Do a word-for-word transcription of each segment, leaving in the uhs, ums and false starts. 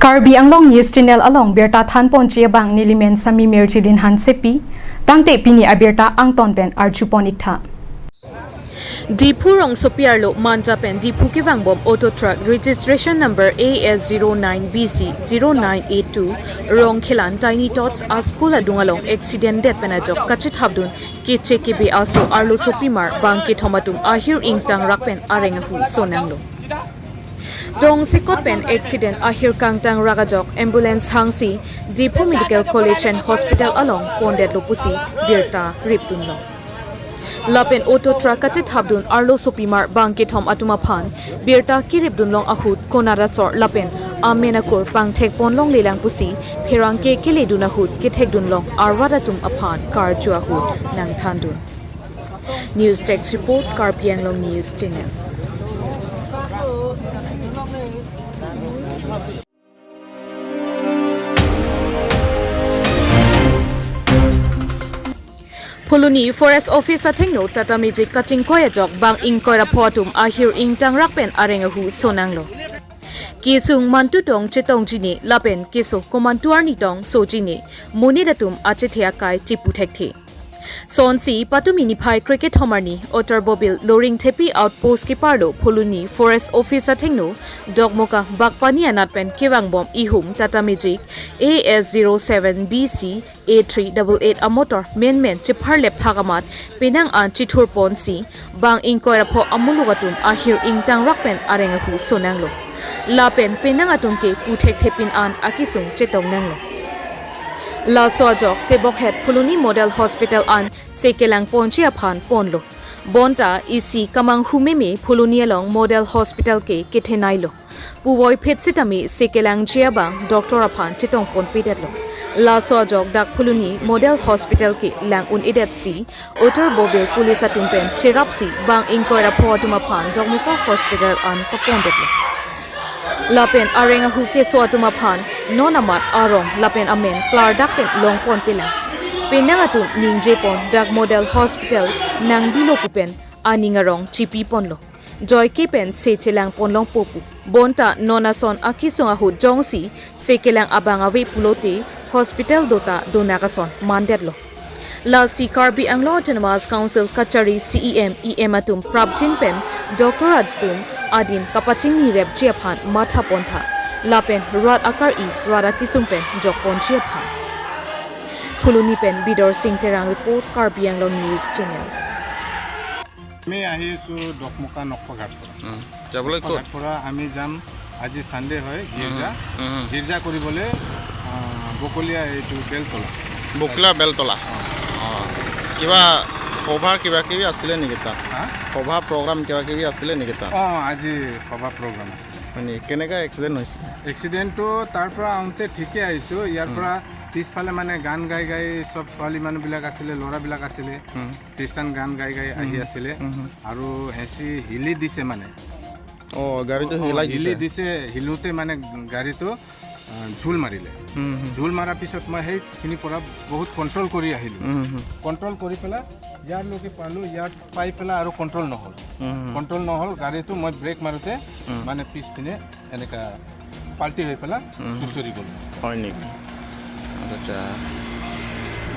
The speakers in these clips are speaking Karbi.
Karbi Anglong News Channel along birta thanponji abang nelimen Sami Mirjilin Hansepi, tangte pini abirta angton pen arjupon iktha. Diphu rongsopi arlo Manja pen Diphu kevangbom auto truck registration number A S zero nine B C zero nine eight two Rongkhelan Tiny Tots a school adung along accident det pen ajok kachethapdun keche kebe aso arlosopimar bang kethom atum ahir ingtangrak pen areng ahu sonanglo. Tongsekot pen accident ahir kangtangrak ajok ambulance hangsi Diphu Medical College and Hospital along pondetlo pusi birta ripdunlo. Lapen auto truck kachethapdun arlosopimar bang kethom atum aphan birta keripdunlong ahut konat asor lapen amen akur pangthekponlonglelang pusi pherangke keledun ahut kethekdunlong arat atum aphan karju ahut nangthandun. News Desk Report, Karbi Anglong News Channel. Phuloni Forest Office athengno Tata Magic kachingkoi ajok bang ingkoi ra pho atum ahir ingtangrak pen areng ahu sonanglo. Kesung mantu tong chetongji ne lapen keso komantu arni tong soji ne monit atum achethe akai chepu thekthe. Sonsi patumi niphai krekethom arni Otar Bobil Loringthepi Outpost keparlo Phuloni Forest Office athengno Dokmoka Bagpani anat pen kevangbom ihum Tata Magic A S zero seven B C eight three double eight amotor menmen chepharlep phak amat penang an chithurponsi bang ingkoi ra pho amuluk atum ahir ingtangrak pen areng ahu sonanglo. Lapen penang atum ke pu thekthepin an akesung chetongnanglo. Laso ajok tebokhet Phuloni Model Hospital an sekelangponji aphan ponlo. Bonta isi kamanghu meme Phuloni along Model Hospital ke kethenailo. Puvoiphit sitame sekelangji abang doctor aphan chetongponpedetlo. Laso ajok dak Phuloni Model Hospital ke lang un-edetsi Otar Bobil Police atum pen cherapsi bang ingkoi ra pho atum aphan Dokmoka Hospital an papondetlo. Lapen areng ahu keso atum aphan non amat arong lapen amen klardak pen longponpelang. Penang atum ningjepon dak Model Hospital nangbilo pu pen aning arong chipiponlo. Joike pen se chelangponlongpo pu. Bonta non ason akesung ahut jongsi sekelang abang ave pulote hospital dota donak ason mandetlo. Lasi Karbi Anglong Autonomous Council kachari C E M, E M atum prapjin pen doctor atum adim kapachingni repji aphan mathapontha. Lapen rat akar-i rat akesung pen jokponji aphan. Phuloni pen Bidor Singh Terang report, Karbi Anglong News Channel. আমি আহিছোঁ ডকমকা নকপাঘাট পৰা। হুম। যাবলৈ ক'ত? নকপাঘাট পৰা আমি যাম, আজি ছানডে হয়, গীৰ্জা। হুম, হুম। গীৰ্জা কৰিবলৈ, আহ, বকলীয়া এইটো বেলতলা। বকলীয়া বেলতলা। অ। অ। কিবা সভা কিবা কিবি আছিলে নেকি তাত? হা? সভা প্ৰগ্ৰাম কিবা কিবি আছিলে নেকি তাত? অ, আজি সভা প্ৰগ্ৰাম আছিলে। হয় নেকি? কেনেকা এক্সিডেণ্ট হৈছিলে? এক্সিডেণ্টটো তাৰ পৰা আহোঁতে ঠিকে আহিছোঁ। ইয়াৰ হুম। পৰা পিছফালে মানে গান গাই গাই চব ছোৱালী মানুহবিলাক আছিলে, ল'ৰাবিলাক আছিলে। হুম। খ্ৰীষ্টান গান গাই গাই আহি হুম। আছিলে। হুম, হুম। আৰু হেঁচি হিলি দিছে মানে। অ, গাড়ীটো অ, হিলাই হিলি দিছে? দিছে, হিলোতে মানে গাড়ীটো, আহ, ঝুল মাৰিলে। হুম, হুম। ঝুল মাৰাৰ পিছত মই সেইখিনিৰ পৰা বহুত কণ্ট্ৰল কৰি আহিলোঁ। হুম, হুম। কণ্ট্ৰল কৰি পেলাই ইয়াৰলৈকে পালোঁ, ইয়াত পাই পেলাই আৰু কণ্ট্ৰল নহ'ল। হুম, হুম। কণ্ট্ৰল নহ'ল, গাড়ীটো মই ব্ৰেক মাৰোঁতে হুম। মানে পিছপিনে এনেকা পাল্টি হৈ পেলাই হুম। চুচৰি গ'ল। হয় নেকি? আচ্ছা, আচ্ছা।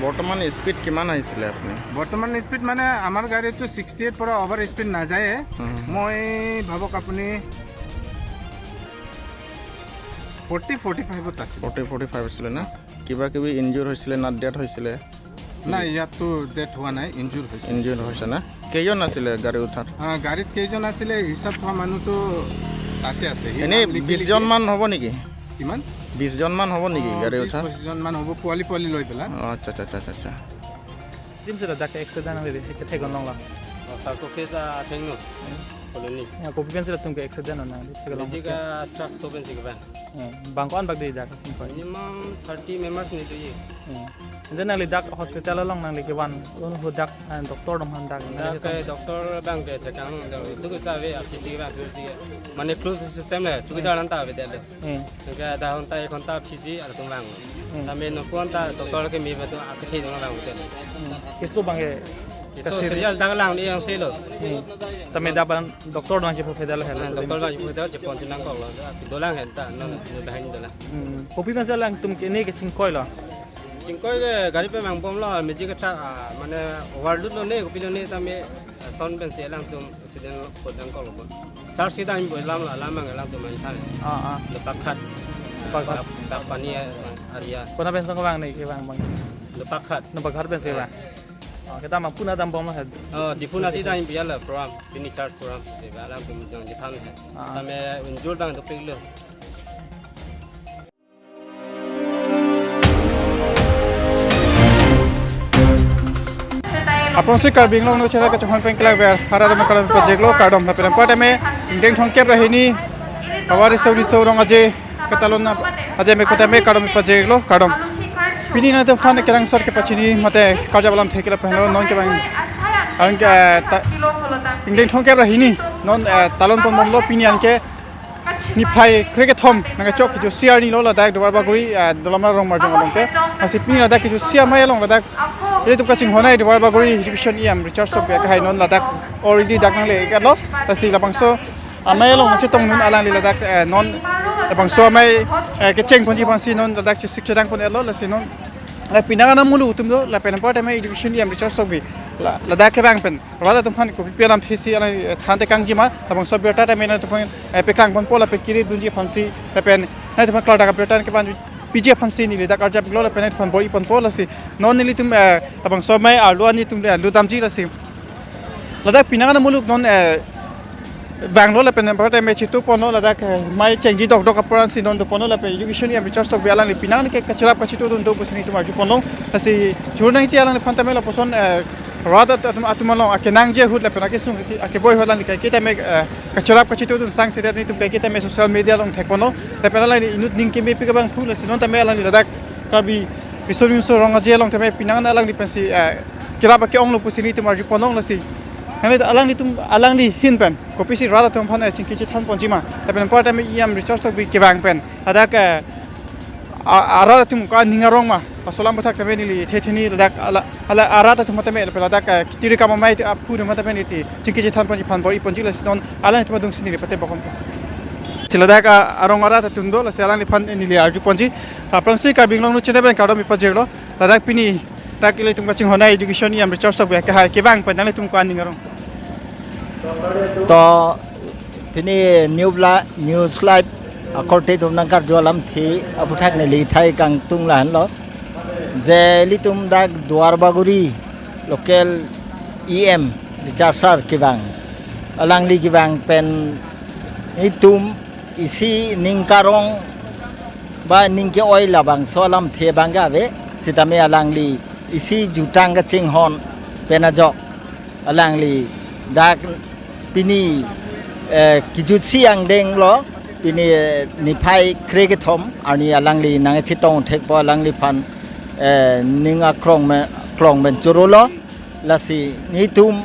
বৰ্তমান স্পীড কিমান আহিছিলে আপুনি? বৰ্তমান স্পীড মানে আমাৰ গাড়ীটো ছিক্সটি এইট পৰা অভাৰ স্পীড নাযায়ে। হুম, হুম। মই ভাবক আপুনি ফৰ্টি, ফৰ্টি ফাইভত আছিলোঁ। ফৰ্টি, ফৰ্টি ফাইভ আছিলে না? কিবা কিবি ইনজুৰ হৈছিলে না ডেথ হৈছিলে? নাই, ইয়াততো ডেথ হোৱা নাই, ইনজুৰ হৈছে। ইনজুৰ হৈছে না? কেইজন আছিলে গাড়ী উঠাত? আহ, গাড়ীত কেইজন আছিলে, হিচাপ হোৱা মানুহতো তাতে আছে। সি এনেই নাম লিখি বিশ লিখি জন মান হ'ব নেকি? কিমান? বিশ জন মান হ'ব নেকি অ, গাড়ী বিশ উঠাত? পঁচিশ জন মান হ'ব, পোৱালি পোৱালি লৈ পেলাই। অ, আচ্ছা, আচ্ছা, আচ্ছা, আচ্ছা, আচ্ছা। Dim sila dak accident ang dili, ke thegon long lang. Oh, Sarko Phase athengno. Hmm. Colony. Ya, kopi pen sila tum ke accident ang dili, thegon long. Meji ka truck so pen si ke ban. Hmm, bang ko-an bak dei dak, sing koi. Minimum thirty members ni tu ye. Hmm. Ante nangli dak hospital along nangli kevan, un hu dak, eh, doctor dong han dak, nangli dak ke doctor bang ke thekang dong, itu kita ave, P C ke bang, P C ke. Mane close system le, chowkidar nang ta ave dele. Hmm. Ke adha ghonta, ek ghonta P C along vang. Hmm. Tame non ko-an ta doctor ke mi betu ake hi dong vang te. Hmm. Keso bang ke So serious dak lang ni yang selo. Hmm. Tame dak abang doctor nangchepho phedal hel. Ah, doctor nangchepho phedal chepon tinang kok lo. Dolang hen ta non dolang dolang. Hmm. Kopi masa alangtum ke ne kechingkoi lo? Chingkoi ke gari pen mangbom lo, meji ke truck, ah, mane overload lo ne, kopi lo ne tame, ah, son pensi alangtum accident lo, podang kok lo. Charge sita imbo lam la, lam mang alangtum main thang. Ah, ah. Lepak khat. Lepak khat. Bap, bap pani area. Kona pensi kevang ne, kevang abang? Lepak khat. Lepak khat pensi kevang. Oh, kita mampu na dambom lo het. Oh, Diphu nasi dang biar la program, pini charge program si ba alangtum jong jithan het. Ah. Tame unjul bang dopik lo. Aphrangsi Karbi Anglong News Channel kachinghon pen kelak ver, hara dam kardom pajirlo, kardom lapen pame, ingdeng thomkep ra hini, Havar Riso Nimso Rong Aje ketalon na aje me kota me kardom pajirlo, kardom. Pini nangtumphan kenangsot kepachini mate karjap alamthe ke lapen non kevang. Anke, eh, ta-, ingdeng thomkep ra hini non, eh, talon ponbomlo pini anke niphai krekethom nangkechok kejutsi arni lo ladak Duarbagori, eh, Dolamara Rongmarjong along ke. Lasi pini ladak kejutsi amei along ladak ilitum kachinghon ai Duarbagori Education E M Richard Sokbi akehai non ladak already dak nangle-iklo. Lasi labangso amei along nangchetongdun alangli ladak, eh, non labangso amei, eh, kecheng ponji aphansi non ladak chesik chedang pon-etlo, lasi non la pinang ana mulu atum do, lapen apar tame Education E M Richard Sokbi la, ladak kevang pen rat atum aphan kopi alamthe si alang, eh, than tekangji ma, labangso abirta tame nangtumphan, eh, peklang ponpo lapen kiri dunji aphansi, lapen nangtumphan klardak abirta kevan piji aphansi neli dak arjapiklo lapen nangtumphan bor-i ponpo, lasi non nelitum, eh, labangso amei arlo an nelitum, eh, lutdamji lasi. Ladak pinang ana mulu non, eh, vanglo lapen apar tame chitu ponlo ladak, eh, mei chengji dokdok apor ansi non do ponlo lapen Education E M Richard Sokbi alangli pinang ke kacherap kachetongdun do pusi nelitum arju ponlo. Lasi churu nangji alangliphan tame lapuson, eh, rat at-, atum, atum along akenangji ahut lapen akesung ake-, akeboi ahut alangli kaike tame, eh, kacherap kachetongdun sangsedet nelitum kaike tame social media along thek ponlo. Lapen alangli inut ning kemepik abang thu, lasi non tame alangli ladak Karbi Riso Nimso Rong Aje along tame pinang ana alangli pensi, eh, kerap ake-onglo pusi nelitum arju ponlo, lasi. Alangli, alanglitum, alangli ahin pen kopisi rat atum aphan, eh, chingki chethan ponji ma, lapen apar tame E M Richard Sokbi kevang pen ladak, eh, a, arat atum ke aning arong ma, laso alam aputhak tame neli the the ni ladak ala, ala arat atum tame lapen ladak, eh, kiri kam amei aphu atum tame neli chingki chethan ponji aphan bor-i ponji, lasi non alangtum adungsi neli pate bokon. Si ladak, ah, arong arat atum do, lasi alangliphan neli arju ponji. Aphrangsi Karbi Anglong News Channel pen kardom pajirlo. Ladak pini dak ilitum kachinghon ai Education E M Richard Sokbi akehai kevang pen nanglitum ko aning arong. To pini New Bla-, News Live akorte atum nangkarju alamthe aphuthak neli thai kangtung lahenlo. Je ilitum dak Duarbagori local E M Richard Sir kevang. Alangli kevang pen itum isi ning karong ba ning ke-oi labangso alamthe abang ke ave, sitame alangli isi jutang kachinghon pen ajok alangli dak pini, eh, kejutsi angdeng lo, pini, eh, niphai krekethom arni alangli nangchetong thekpo, alangliphan, eh, ning akrong me, krong pen chorolo. Lasi nelitum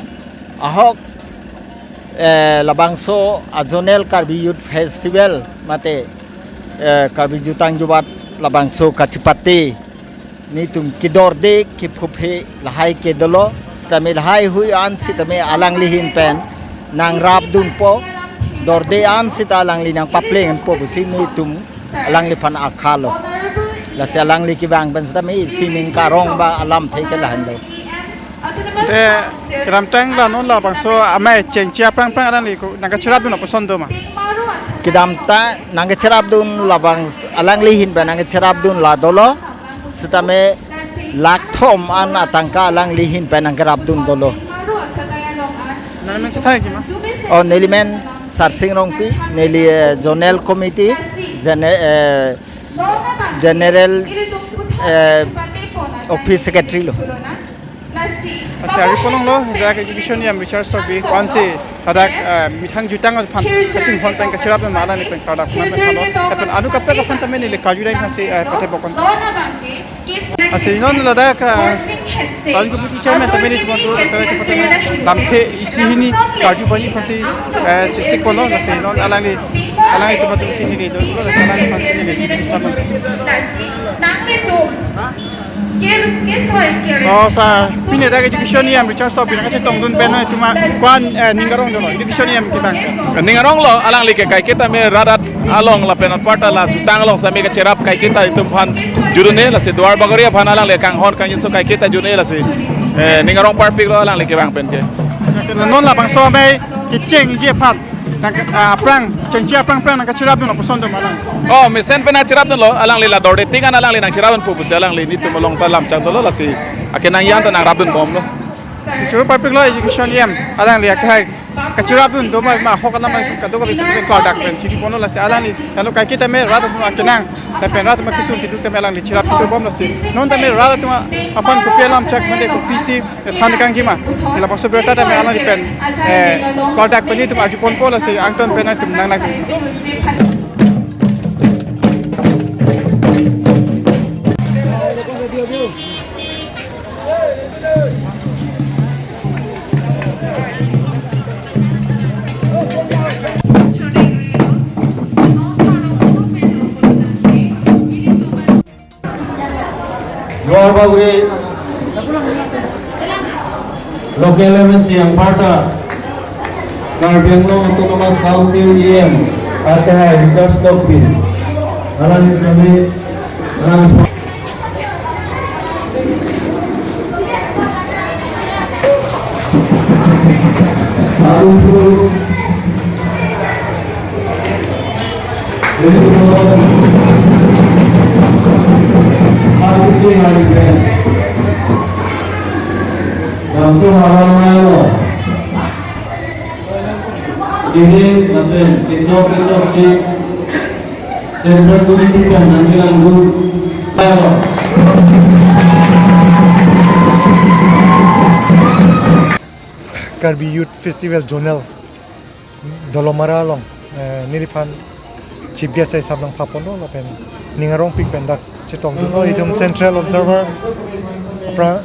ahok, eh, labangso a Zonal Karbi Youth Festival mate, eh, Karbi Jutang Jubat labangso kachepate nelitum kedorde kephuphe lahai ke dolo, sitame lahaihui an sitame alangli ahin pen nangrapdunpo, dorde an sita alangli nangpaplengpo pusi nelitum alangliphan akhalo. Lasi alangli kevang pen sitame isi ning karong ba alamthe ke lahenlo. Te kedamtang la non labangso amei chengji aphrang aphrang alangli ko nangkacherapdun lapuson do ma? Kedamtang nangkacherapdun labang alangli ahin pen nangkacherapdun la dolo, sitame lakh thom an atangka alangli ahin pen nangkerapdun dolo. Nangli men chethanji ma? Oh, neli men Sarsing Rongpi, neli, eh, Zonal Committee, Gene-, eh, General, eh, Office Secretary lo. Lasi arju ponlonglo, dak Education E M Richard Sokbi ko-ansi ladak, eh, methang jutang aphan kachinghon pen kacherap ma alangli pen kardom pon pen thalo. Lapen anut kaprek aphan tame neli karju dai aphansi, eh, pate bokon. Lasi non ladak, eh, Town Committee Chairman tame nelitum do, tame nelitum tame lamthe isi hini karju ponji aphansi, eh, sisik ponlo, lasi non alangli, alanglitum atum si neli do, lasi alangli aphansi neli chikit chikit. Oh, sir, pini dak education E M Richard Tokbi nangkachetongdun pen itum ko-an, eh, ning arong dolo education E M kevang? Ning aronglo, alangli ke kaiketa me rat rat along lapen aparta la jutang along sami kacherap kaiketa itum aphan judunde, lasi Duar Bagori aphan alangli kanghon kangjinso kaiketa judunde, lasi, eh, ning arong parpiklo alangli kevang pen ke. Non labangso amei kechengji aphan nang, ah, aphrang, chengji aphrang aphrang nangkacherapdun lapuson do ma alang? Oh, mesen pen nangcherapdunlo, alangli la dorde ting an alangli nangcherapdun pu pusi alangli nelitum along ta lamchak dolo, lasi akenangji an ta nangrapdunbomlo. Si choro parpiklo education E M, alangli akehai kacherapdun do ma, ma ahok alam itum kadokave itum klardak pen chiri ponlo, lasi alangli lalu kaiketa me rat atum akenang lapen rat atum akesung keduk tame alangli cherap kiturbomlo, si non tame rat atum aphan kopi alam chak mande kopisi than kangji ma, labangso birta tame alangli pen, eh, klardak pen itum arjuponpo, lasi angton pen itum nangnang. Duar Bagori Local M N C anparta Karbi Anglong Autonomous Council E M akehai Richard Tokbi, alangli kami, alang Ini lapen kechok kechok si Central Committee pen nangkelangdun. Karbi Youth Festival Zonal Dolamara along, eh, neliphan Chief Guest aisap nangphaponlo lapen ning arongpik pen dak chetongdunlo, itum Central Observer aphrang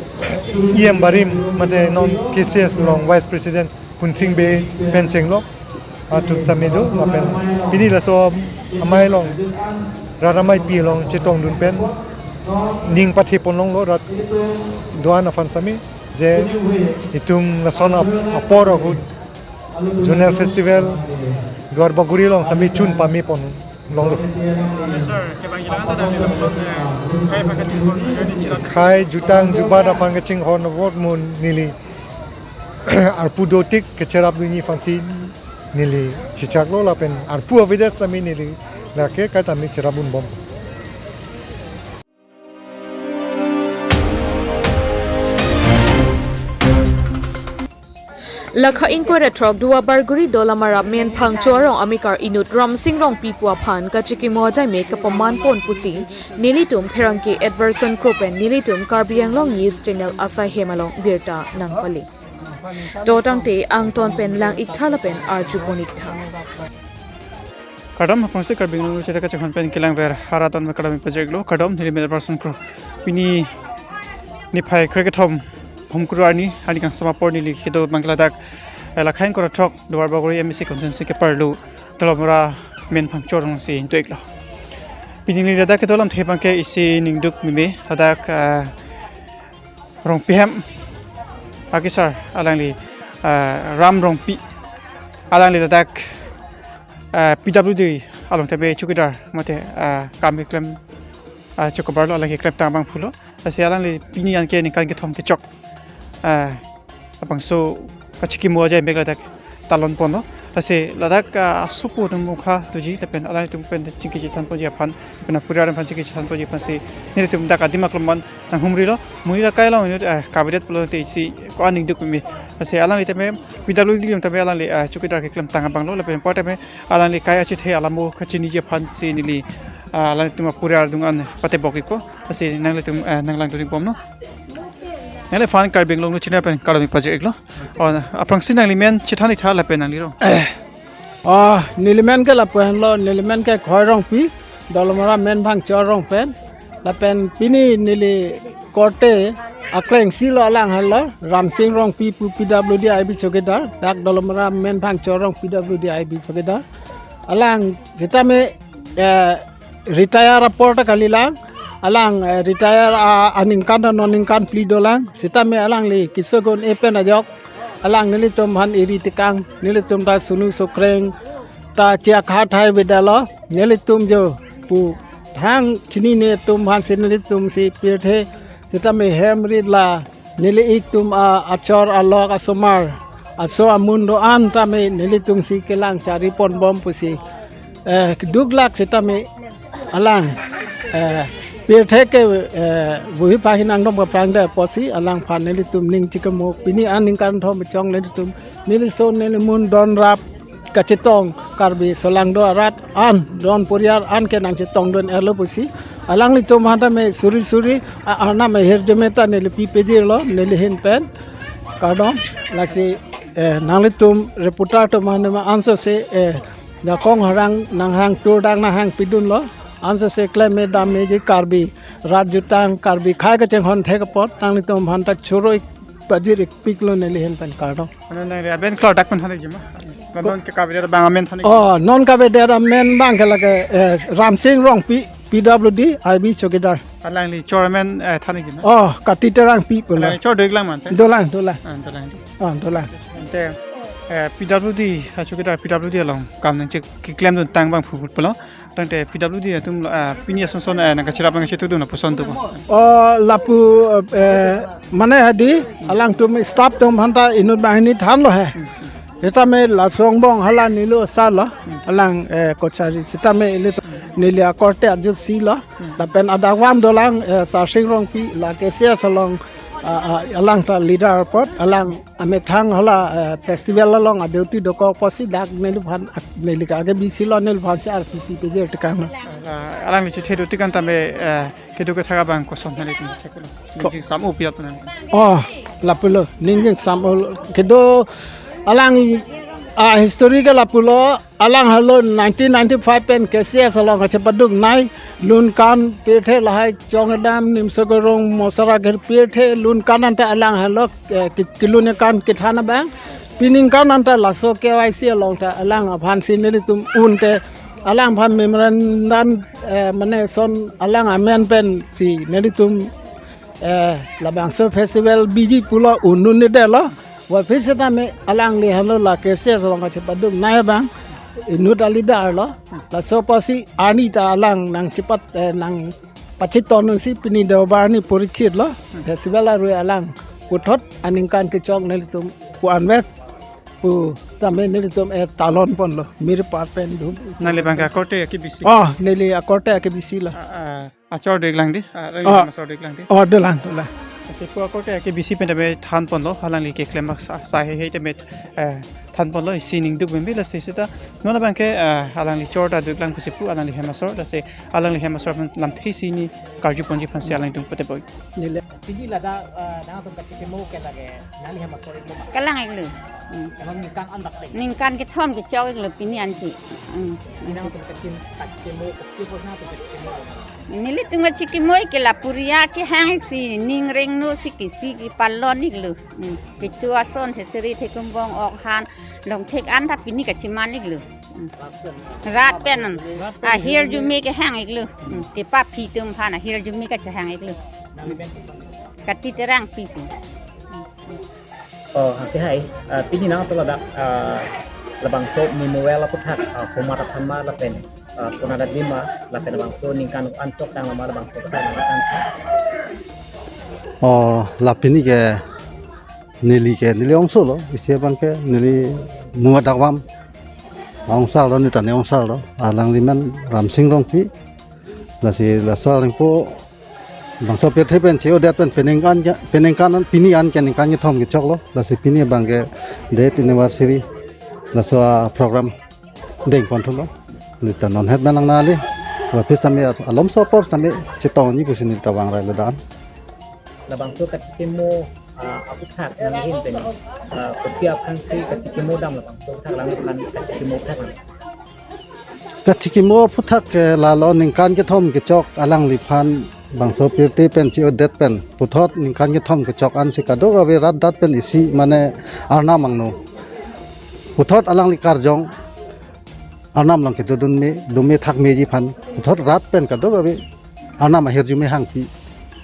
E M barim mate non K C S along Vice President Kunsing Bey pen chenglok atum sami do lapen pini laso amei along rat ameipi along chetongdun pen ning patheponlonglo, rat do-an aphan sami, je itum lason ap-, apor ahut Zonal Festival Duar Bagori along sami chun pameponlonglo. Sir, kevangji lang ta tangte lapuson, eh, akhai aphan kachinghon, journey chirap. Akhai jutang jubat aphan kachinghon avot mo neli arpu dotik kacherapdunji aphansi neli chechaklo lapen arpu avedet sami neli lake kaita neli cherapdunbom. Lakha ingkoi ra throk Duar Bagori Dolamara Menphangcho arong amekar inut Ramsing Rongpi pu aphan kachikimo ajai me kapamanpon pusi nelitum pherangke Edverson Kro pen nelitum Karbi Anglong News Channel asai hem along birta nangpali. To tangte angton pen lang-iktha lapen arjupon-iktha. Kardom, aphrangsi Karbi Anglong News Channel kachinghon pen kelangver arat atum kardom pajirlo, kardom, neli Edverson Kro. Pini niphai krekethom Bhomkuru arni, arni kangsam apor neli kedo abang ke ladak, eh, lakha ingkoi ra throk Duar Bagori M A C constituency keparlo Dolamara Menphangcho arongsi do-iklo. Pini neli ladak kedo alamthe abang ke isi ningduk meme, ladak, eh, Rongpi hem akesar alangli, eh, Ram Rongpi, alangli ladak, eh, P W D along tame chowkidar mate, eh, kam keklem, eh, chokabarlo, alangli keklemtang abang pulo. Lasi alangli pini anke ningkan kethom kechok, eh, labangso kachikimo ajai mek ladak talonponlo. Lasi ladak, ah, asopo atum mukha doji lapen alanglitum pen chingki chethanponji aphan, lapen apuriar aphan chingki chethanponji aphansi nelitum dak adim aklong an nanghumrilo. Monit akai along inut, eh, kavedet pulote isi ko-an ningduk meme. Lasi alangli tame P W D along tame alangli, eh, chowkidar keklemtang abanglo lapen apor tame alangli kai achethe alamo kachiniji aphansi neli, ah, alanglitum apuriar adung an patebok-ikpo. Lasi nanglitum, eh, nanglangdun-ikbomnon. Nangliphan Karbi Anglong News Channel pen kardom pajir-iklo. Oh, aphrangsi nanglimen chethan-iktha lapen nanglirong. Oh, nelimen ke lapu henlo, nelimen ke Khoi Rongpi, Dolamara Menphangcho arong pen. Lapen pini neli korte akleng isi lo, alang henlo Ramsing Rongpi pu P W D I B chowkidar, dak Dolamara Menphangcho arong P W D I B chowkidar. Alang sitame, eh, retire apor ta kalilang, Alang, eh, retire a, aningkan ta non ningkan phli dolang. Sitame alangli keso gun-e pen ajok alang nelitum aphan eri tekang, nelitum ta sunu sokreng ta chiakha thai beda lo. Nelitum jo pu thang chinine atum aphan si nelitum si pirthe sitame hem rit la neli itum a achor alok asomar aso amun do-an tame nelitum si kelang chari ponbom pusi, eh, keduk lak sitame alang, eh, pirthe ke, eh, buhi pahin angdom ke prang de pusi alangphan nelitum ning chikemo pini aningkan thom chong nelitum neli son neli mun don rap kachetong Karbi solangdo arat an don poriar an ke nangchetongdun-elo pusi alanglitum aphan tame suri suri a, anam ahirjume ta neli pi pejirlo neli ahin pen kardom. Lasi, eh, nanglitum reporter atum aphan tame ansose, eh, jakong harang nanghang tur dang nanghang pidunlo ansose klem me dam meji Karbi rat jutang Karbi khei kachinghon thek apot nanglitum aphan ta choro ik pajir ikpiklo neli ahin pen kardom. Ano nang aben klardak pen thanji ma. Non ke Karbi Riat abang amen thanji. Oh, non Karbi Riat amen abang ke lake, eh, Ramsing Rongpi, P W D, I B chowkidar. Alangli chor amen, eh, thanji ma. Oh, Kati Terangpi pulo. Alangli chor do-iklang ma ante? Dolang, dolang. Ah, dolang di. Ah, dolang. Ante, eh, P W D, ah, chowkidar P W D along kam nangcheklemdun tang abang phuput pulo. Tangte P W D atum lo, ah, pini ason son, eh, nangkachirap nangkachetongdun lapuson tu bo. Oh, lapu, eh, mane hadi alangtum staff atum aphan ta inut banghini thanlo he. Sitame laso angbong hala neli osarlo. Alang, eh, kochari sitame ili neli akorte ajut silo. Lapen adakvam dolang, eh, Sarsing Rongpi la K C S along, ah, ah, alang ta leader apot alang amethang hala, eh, festival along a-duty dokok pusi dak neliphan, nelike ake bisilo neliphan si arpi pi pejir tekanglo. Ah, alangli chethe do-ik an tame, eh, kedo kethak abang koson hali tum theklo. Ko- Ning jingsam-o pi-at nang. Oh, lapulo, ning jingsam-o kedo alang, ah, history ke lapulo. Alang halo nineteen ninety-five pen K C S along kachepaduk nei lun kan pirthe lahai chong dam nimso kerong mosara ger pirthe lun kan ante alang halo, eh, ki-, kelun kan kethan abang. Pining kan ante laso K Y C along ta alang aphan si nelitum unte alang aphan memorandum, eh, mane son alang amen pen si nelitum, eh, labangso festival biji pulo unun ni delo. Wa phir sitame alangli halo la K C S along kachepaduk nei abang inut a-leader lo. Laso pusi arni ta alang nangchepat, eh, nangpachetong nangsi pini Deobar arni porichit lo. Festival arui alang puthot aningkan kechok nelitum pu anvet pu tame nelitum, eh, talon ponlo. Mir par pen dum. Nangli abang ke akorte akebisi? Oh, neli akorte akebisi lo. Ah, ah. Achor do-iklang di, ah, alangli, ah, hem asor do-iklang di. Oh, dolang, dolang. Lasi pu akorte akebisi pen tame than ponlo, alangli keklem bak sa, sa heihei tame, eh, than ponlo, isi ning duk bembe lasi sita. Non abang ke, eh, alangli chor ta do-iklang pusi pu, alangli hem asor, lasi alangli hem asor pen lamthe isi ni karju ponji aphan si alangtum pute boi. Neli. Pini ladak, eh, nangtum kachikimo ke lake, nangli hem asor iklo ma? Kalang iklo. Hmm. Emang ningkan an dak dei? Ningkan kethom kechok iklo pini anke. Hmm. Pini nangtum kachim, kachikimo, kachikimo nangtum kachikimo. Nelitum kachikimo ke lapu riat kehang ik si ning rengno si ke si kepalon iklo. Hmm. Kecho ason theseri thekumbong ok han longthek an ta pini kachiman iklo. Hmm. Rat pen an. Ahirjume kehang iklo. Hmm. Kepaphi atum aphan ahirjume kachehang iklo. Hmm. Kati Terangpi pu. Oh, oke hai. Ah, pini nangtum ladak, ah, labangso memorial aputhak, ah, komat aphan ma lapen, ah, konat adim ma lapen labangso ningkan an chok tang lama labangso aputhak nangtum. Oh, la pini ke neli ke, neli ongsolo, isi abang ke, neli muat dakvam. Ongsarlo neta ne ongsarlo, alangli amen Ramsing Rongpi. Lasi laso alangpo, bangso pirthe pen che-odet pen peningkan ke, peningkan an, pini an ke ningkan kethom kechoklo. Lasi pini abang ke death anniversary. Laso a-program deng pon thulo. Neta non het benang nali. Wa phir tame alomso apor tame chetongji pusi neta vangrailo dan. Labangso kachikimo, ah, aputhak nangli ahin pen, ah, kopi aphan si kachikimo dam labangso aputhak lang lang kachikimo aputhak lang. Kachikimo aputhak ke lalo ningkan kethom kechok alangliphan bangso pirthe pen che-odet pen puthot ningkan kethom kechok ansi kadokave rat rat pen isi mane arnam angno puthot alangli karjong arnam along kedodun me, dome thak meji aphan puthot rat pen kadokave Arnam ahirjume hangpi.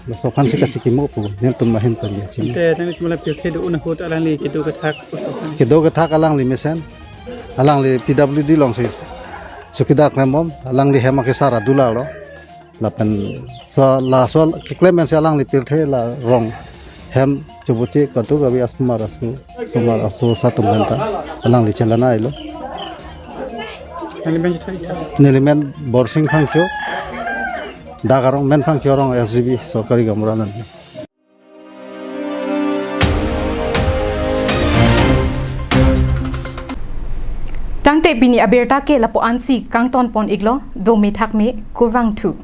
Laso aphansi kachikimo pu, nelitum ahin pen ya chini. Ante nangtum la pirthe do-un ahut alangli kedo kethak koso aphan? Kedo kethak alangli mesen. Alangli P W D alongsi chowkidar klembom, alangli hem akesar adula lo. Lapen so laso keklem pensi alangli pirthe la rong hem chubuchi katu kabi asomar asu, asomar asu atum aphanta alangli chelang-ilo. Nangli men chethan? Neli men Borsing Phangcho. Dak arong men Phangcho arong S G B sorkari gaonbura nang. Tangte pini abirta ke lapu-ansi kangton pon-iklo, dome thakme, kurvangthu.